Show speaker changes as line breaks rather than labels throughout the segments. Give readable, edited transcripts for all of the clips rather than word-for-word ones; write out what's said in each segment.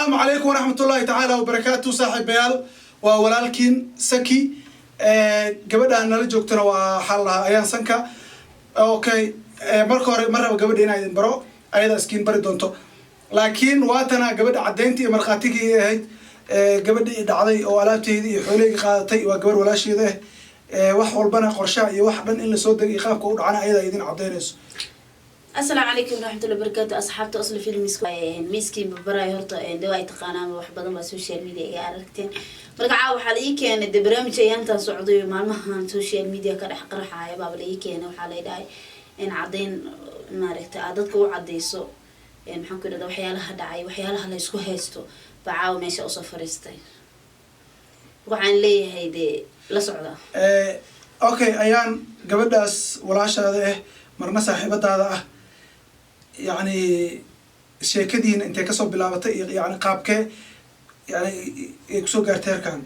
Asalaamu calaykum waraxmatullaahi tacaala wabarakaatu. Saaxiibayaal, waa walaalkiin Saki. Gabadhaan nala joogtana waa, waxaa la dhahaa, Ayaan Sanka. Okay, marka hore ma raba gabadha inaa idin baro, ayadaa iskiin bari doonto, laakiin waatana gabadha caddeyntii iyo markhaatigii ahayd. Gabadhii dhacday oo alaabteydii iyo xooleyga qaadatay waa gabar walaasheeda ah. Wax walbana qorshaha iyo wax dhan in lasoo degay iyo qaabka u dhacana ayadaa idin caddeynayso.
Asalaamu calaykum waraxmatullahi wabarakaatu, asxaabta Oslo Films. Miiskiin babaraay horta de ay taqaanaan, wax badan baa social media iga aragteen. Marka caawa waxaa la ii keenay de barnaamij ayaantaan socday, maalmahan social media ka dhex qarxaaya baaba la ii keenay. Waxaa la dhahay in caddeyn, maaragtay, aad dadka u cadeyso, maxaan ku idhahda, waxyaalaha dhacay, waxyaalaha la isku haysto baa caawa meesha usoo fariistay. Waxaan leeyahay dee la socda.
Okay, Ayaan, gabadhaas walaashaada ah, marna saaxiibadaada ah, yacni sheekadiina intay kasoo bilaabatay iyo yani qaabkee yani ay kusoo gaartay heerkan?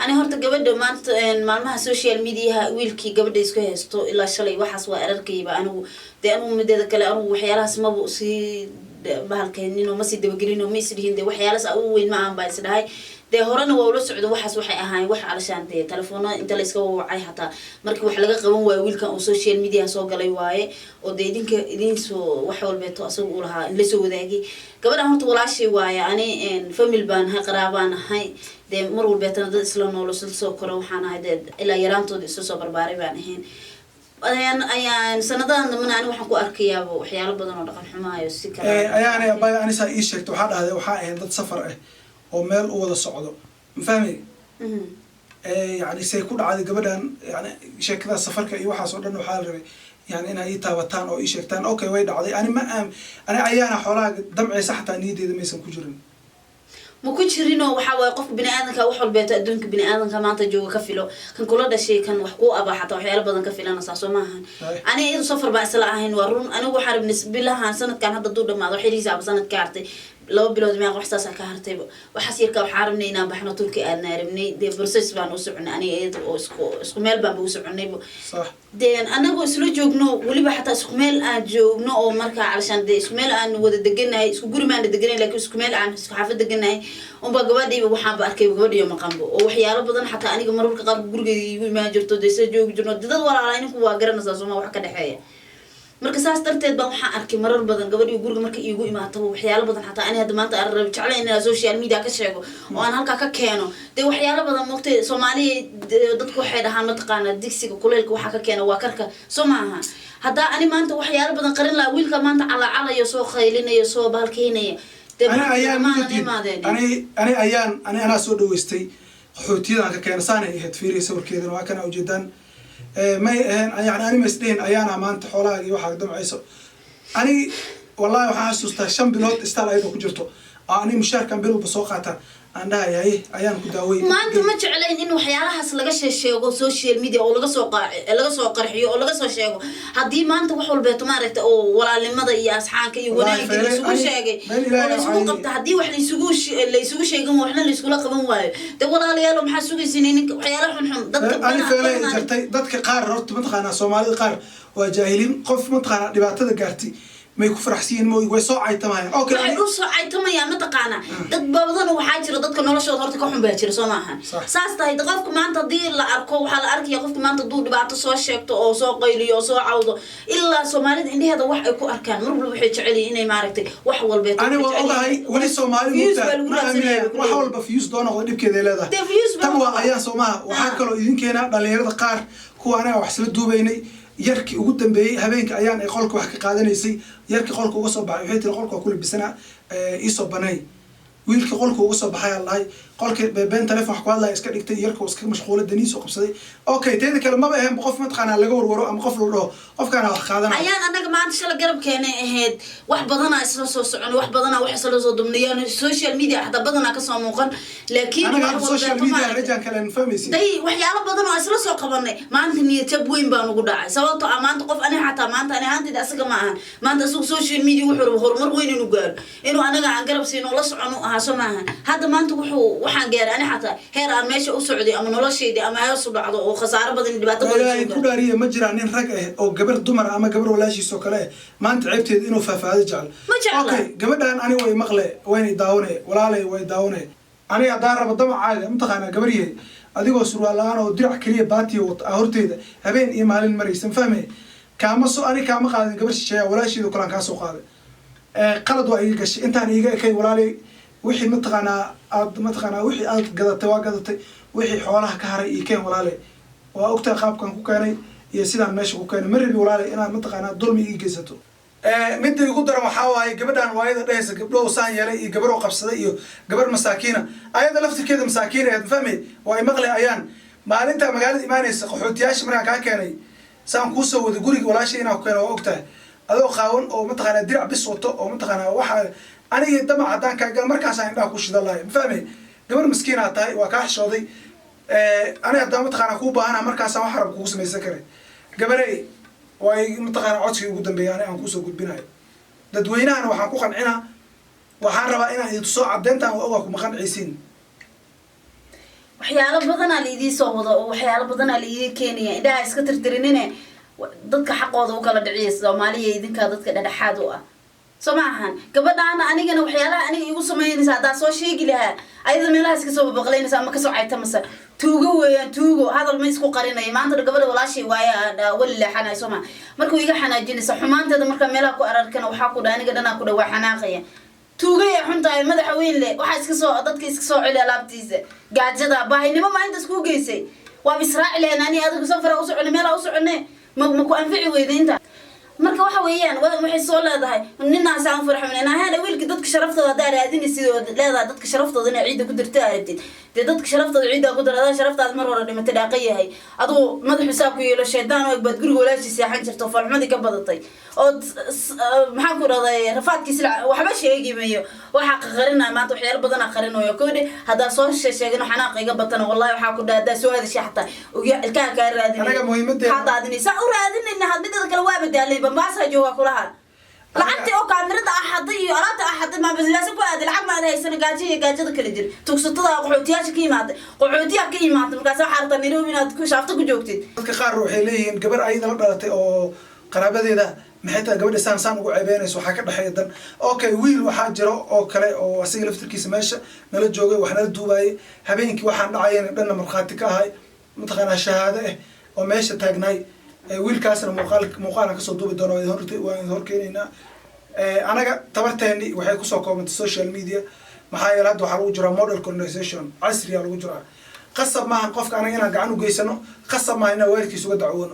Ani horta gabadha maanta maalmaha social mediaha wiilkii gabadha isku haysto ilaa shalay, waxaas waa erarkayba. Anigu dee anigu mideeda kale, anigu waxyaalahaas maba sii bahalkeenino, ma sii dabagelino, ma isdhihin dee waxyaalahaas ugu weyn ma ahan baa isdhahay. Dee horena waa ula socdo, waxaas waxay ahaayeen wax alashaan dee telefoona inta la iska wawacay, hataa markii wax laga qaban waayo wiilkan uu social media soo galay waaye, oo dee idinka idinsoo wax walbeeto asaga uu lahaa in lasoo wadaagay. Gabadhan horta walaashay waaye, ani family baan ahay, qaraabaan ahay. Dee mar walbeetana dad isla noolo, isla soo koro waxaan ahay, dee ilaa yaraantooda isla soo barbaaray baan ahayn. Ayaan sanadahan dambana ani waxaan ku arkayaaba waxyaalo badan oo dhaqan xumaayo si kale.
Ayaana abay, anisaa ii sheegtay, waxaa dhahday waxaa ahayd dad safar ah oo meel u wada socdo, ma fahmay? Yani say ku dhacday gabadhan, yani sheekadaas safarka iyo waxaas oo dhan waxaa la rabay yani inay ii taabataan oo ii sheegtaan. Okay, way dhacday. Ani ma aam ani Ayaana xoolaha damceysa xataa niyadeeda maysan ku jirin.
Ma ku jirinoo, waxaa waaye qofka bini aadanka wax walbeeto adduunka bini aadanka maanta jooga ka filo, kan kula dhashay, kan wax kuu aba, xataa waxyaalo badan ka filanaysaa, soo maahan? Ani iyadu safar baa isla ahayn, waa run. Anigu waxaan rabnay bilahan sanadkan hadda duu dhamaado, xiriisaaba sanad ka hartay, 2 bilood meeqa wax saasaa ka hartayba. Waxaas yarka waxaa rabnay inaan baxno, Turki aadnaa rabnay. Dee process baan u soconay aniga iyada oo isku meel baanba u soconayba. Dee anagoo isla joogno, weliba xataa isku meel aan joogno, oo markaa calashaan dee isku meel aan wada deganahay, isku guri maana deganahay, laakiin isku meel aan isku xaafad deganahay unbaa gabadhiiba waxaanba arkay gabadhiyo maqanbo, oo waxyaalo badan xataa aniga mararka qaar gurigeeda iigu imaan jirto, dee isla joogi jirno, dee dad walaala ninku waa garanaysaa, sooma, wax ka dhexeeya. Marka saas darteed baan waxaan arkay marar badan gabadhii guriga marka iigu imaataba waxyaalo badan. Xataa ani hadda maanta aan rabo jeclayn inaan social media ka sheego oo aan halkaa ka keeno dee waxyaalo badan. Moogtay, Soomaaliya dadku waxay dhahaan, mataqaanaa, digsiga kuleylka waxaa ka keena waa karka, soo ma aha? Haddaa ani maanta waxyaalo badan qarin lahaa, wiilka maanta calaacalayo, soo qaylinayo, soo bahalkeynaya, dee
ani Ayaan
maanan
mudadin
imaadeen.
Ani Ayaan, ani anaa soo dhaweystay, qaxootiyadan ka keena saanay ahayd. Fiiriya sawirkeedana, waa kana ujeedaan. May ahayn yani ani ma isdhihin Ayaana maanta xoolahaaga iyo waxaa damcayso. Ani wallahi waxaan xasuustaa 5 bilood istaal ayadoo ku jirto oo ani mushaarkan bil walba soo qaata aan dhahay, "Haye, Ayaan ku daawey."
Maanta ma jeclayn in waxyaalahaas laga sheesheego social media oo laga soo qarxiyo oo laga soo sheego. Haddii maanta wax walbeeto, maaragta, oo walaalnimada iyo asxaanka iyo
Wallahi,
wanaagga laysugu sheegay
been
oo
Ilaahay
laysugu qabta, haddii wax laysugu sheegan, waxna layskula qaban waayo, dee walaalayaalo, maxaa sugaysin ninka waxyaalaha xunxun dadka
ani feelay
badanaa-
jartay. Dadka qaar horta, mataqaanaa, Soomaalida qaar waa jaahiliin. Qof, mataqaanaa, dhibaatada gaartay may ku faraxsan yihiin mooy, way soo caytamayaan. Okay.
Waxay u soo caytamayaan, mataqaanaa, dad badan waxaa jira dadka noloshooda horta ka xun baa jira, soo maahan?
Sax.
Saas tahay qofka maanta haddii la arko, waxaa la arkaya qofka maanta hadduu dhibaato soo sheegto oo soo qayliyo oo soo cawdo, ilaa Soomaalida indheheeda wax ay ku arkaan mar walba waxay jecel yihiin inay, maaragtay, wax walbeeto
Ani waa
waxay jecel
ogahay
yihiin.
Weli Soomaali
Views
mugtahay
baa lagu
ma
raadsanaya,
aaminayaan.
bay ku
Wax
leeyihiin.
walba views doo noqda dhibkeeday leedahay.
Dee views baa
Tan waa
noqda.
Ayaan, soo maha? Waxaa kaloo idin keenaa dhalinyarada qaar, kuwa anaga wax isla duubaynay. Yarkii ugu dambeeyey habeenka Ayaan ay qolka wax ka qaadanaysay, yarkii qolka uga soo baxay, waxay tiri, "Qolka waa ku labisanaa, iisoo banay." Wiilkii qolka uga soo baxay aan lahay, qolkii been telefon wax ku hadlaya iska dhigtay, yarka iska mashquula, daniis oo qabsaday. Okay, teeda kale maba ahayn qof, mataqaanaa, laga warwaro ama qof la dhaho qofkaana wax qaadanaya.
Ayaan anaga maanta shala garabkeenay ahayd, wax badanaa isla soo socon, wax badanaa wax isla soo dumnayaan, social media xataa badanaa kasoo muuqan, laakiin
Anaga
wax
hadda social
walbeeto
media
maaragtay.
rajaan kale fahmaysid.
Day waxyaalo badan oo isla soo qabanay, maanta niyad jab weyn baan ugu dhacay, sababtoo ah maanta qof ani xataa maanta ani ahaantayda asaga ma ahan. Maanta asagu social media wuxuu rabo horumar weyn inuu gaaro, inuu anaga aan garab siino, la socono ahaa. ahaa, soo maaha? Hadda maanta wuxuu waxaan gaaray ani xataa heer aan meesha u socday ama noloshaydi ama hees u dhacdo oo khasaaro badan iyo dhibaato badan
Ilaahay
soo
ku
gaaro.
dhaariye, ma jiraan nin rag ah oo gabar dumar ama gabar walaashiis oo kale ah maanta ceebteeda inuu faahfaahdo jecel?
Ma jecla.
Okay, gabadhan ani way maqle, wayna daawane, walaalay way daawane. Aniga haddaan rabo damacaaga, mataqaanaa, gabar yahay, adigoo surwaal la-aan oo dirac keliya baatiya wata aa horteeda habeen iyo maalin maraysa, ma fahmay? Kaama soo, ani kaama qaadin gabar shisheeya, walaasheedu kalaan kaa soo qaaday. Qalad waa iga gashay, intaan iiga ekay, walaalay. Wixii mataqaanaa aad mataqaanaa wixii aad gadatay waa gadatay, wixii xoolaha ka haray ii keen, walaalay. Waa ogtahay qaabkan ku keenay iyo sidaan meesha ku keenay. Ma rabi, walaalay, inaad mataqaanaa dulmi ii geysato. Midda igu daran waxaa waaye gabadhan waayada dhehaysa gabdhow saan yeelay iyo gabaroo qabsaday iyo gabar masaakiina, ayada laftirkeeda masaakiin ahayd, ma fahmay? Waa imaqle ayaan maalinta magaalada imaanaysa qaxootiyaasha markaan kaa keenay, saan kuusoo waday guriga walaashay inaan ku keeno, waa ogtahay, adoo qaawan oo mataqaanaa dirac bis wato oo mataqaanaa waxa anigii damac haddaan kaa gala markaasaan indhaha ku shidan lahay, ma fahmay? Gabar miskiinaa tahay, waa kaa xishooday. Ani haddaan mataqaanaa kuu baahana, markaasaan wax rab kugu samaysan karay. Gabarey, waa mataqaanaa codsigii ugu dambeeya ani aan kuusoo gudbinayo. Dadweynahana waxaan ku qancinaa, waxaan rabaa inaan idin tuso caddeyntaan, waa ogaa kuma qancaysiin.
Waxyaalo badanaa la idiin soo wado oo waxyaalo badanaa la idiin keenaya. Indhaha iska tirtirinine, dadka xaqooda u kala dhiciya. Soomaaliya idinkaa dadka dhexdhexaad u ah, soo ma ahan? Gabadhaana anigana waxyaalaha aniga igu samaynaysa haddaa soo sheegi lahaa, ayada meelahaas kasoo babaqlaynaysa ama kasoo cayta mase tuugo weeyaan, tuugo hadal ma isku qarinayo. Maanta gabadha walaashay waaye wali leexanayo, soo ma? Markuu iga xanaajinaysa xumaanteeda, markaa meelaha ku ararkana waxaa ku dha aniga dhanaa ku dha waa xanaaqaya. Tuugay ay xun tahay, madaxa weyn leh, waxaa iska soo dadka iska soo celi alaabtiisa. Gaajada baahinimo maalintaas kuu geysay waaba israaci lahayn. Ani adigu safara u socone, meelaa u socone, ma ku anfici weyda inta. Marka waxa weeyaan waxay soo leedahay ninaasaan farxumin ahana wiilka. Dadka sharaftooda haddaa raadinaysid oo leedahay dadka sharaftooda inay ciidda ku dirto aragtid, dee dadka sharaftooda ciiddaa ku dir. Adaa sharaftaada mar hore dhimatay, dhaaqa yahay. Aduu madaxu saa ku yeelo, shaydaan oo eg baad guriga walaashii seexan jirto, farxumadii ka badatay oo maxaan ku dhahday rafaadkiisi. Waxba sheegi mayo, waxaa qaqarinaya maanta waxyaalo badanaa qarinayo koodhe. Haddaa soo sheegin xanaaqa iga batana, wallahi waxaa ku dhaha haddaa soo hadashay xataa ogya ilkaha kaa raadinay.
Anaga muhiimadeena-
Kaa daadinay saa u raadinayna. Had midada kale waa badaalay, Bambaasaa joogaa kulaha. Lacagtii oo kaamirada axaday iyo alaabta axaday maa basbaasa ku aaday? Lacag maad haysana, gaajo iyo gaajada kala jir. Tugsatada qaxootiyaasha ka yimaatay, qaxootiyaa ka yimaatay. Markaas waxaa rabtaa Nairobi inaad ku shaafto ku joogtid.
Dadka qaar waxay leeyihiin gabar ayada la dhalatay oo qaraabadeeda maxay tahay gabadha saan saan ugu ceebeynayso? Waxaa ka dhexeeya dan. Okay, wiil waxaa jiro oo kale oo asiga laftirkiisa meesha nala joogay, wax nala duubaayay habeenkii waxaan dhacayeen dhanna markhaati ka ahay, mataqaanaa, shahaado ah oo meesha taagnaay. Wiilkaasna muuqaalan kasoo duubi doona, waa idin horkeenaynaa. Anaga tabarteeni waxay kusoo koobantay social media, maxaa yeele hadda waxaa lagu jiraa model colonization casriya lagu jiraa. Qasab maahan qofka anaga inaan gacan u geysano, qasab maaha inaan waalidkiisa uga dacwoono.